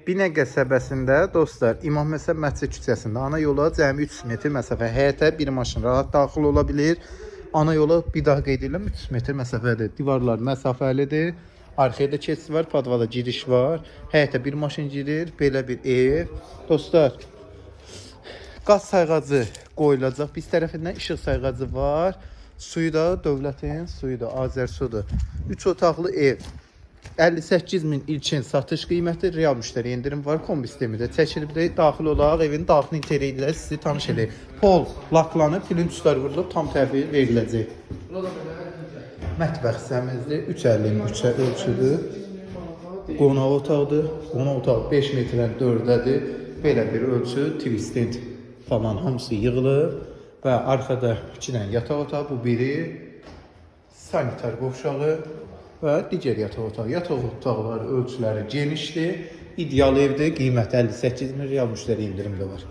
Binə qəsəbəsində dostlar, İmam Həsən Məscid küçəsində ana yola cəmi 300 metr məsafə, həyətə bir maşın rahat daxil ola bilir. Ana yola bir daha qeyd edirəm, 300 metr məsafədir. Divarlar məsafəlidir. Arxaya da keçid var, podvala giriş var. Həyətə bir maşın girir. Belə bir ev. Dostlar, qaz sayğacı qoyulacaq. Biz tərəfindən işıq sayğacı var. Suyu da dövlətin suyudur, Azərsudur. 3 otaqlı ev. 58 min ilkin satış qiyməti, real müştəri endirim var, kombi sistemi də çəkilibdir. Daxil olaraq evin daxili interyeri ilə sizi tanış edək. Pol laklanıb, plintuslar vurulub, tam təhvil veriləcək. Mətbəx hissəmizdir. 3.50-nin 3-ə ölçüdür. Qonaq otağıdır. Qonaq otağı 5 metrdən 4-dədir. Belə bir ölçü, TV stand falan hamısı yığılıb və arxada 2 dənə yataq otağı, bu biri sanitar qovşağı və digər yataq otağı. Yataq otaqları ölçüləri genişdir. İdeal evdir. Qiyməti 58 min, real müştəri endirim də var.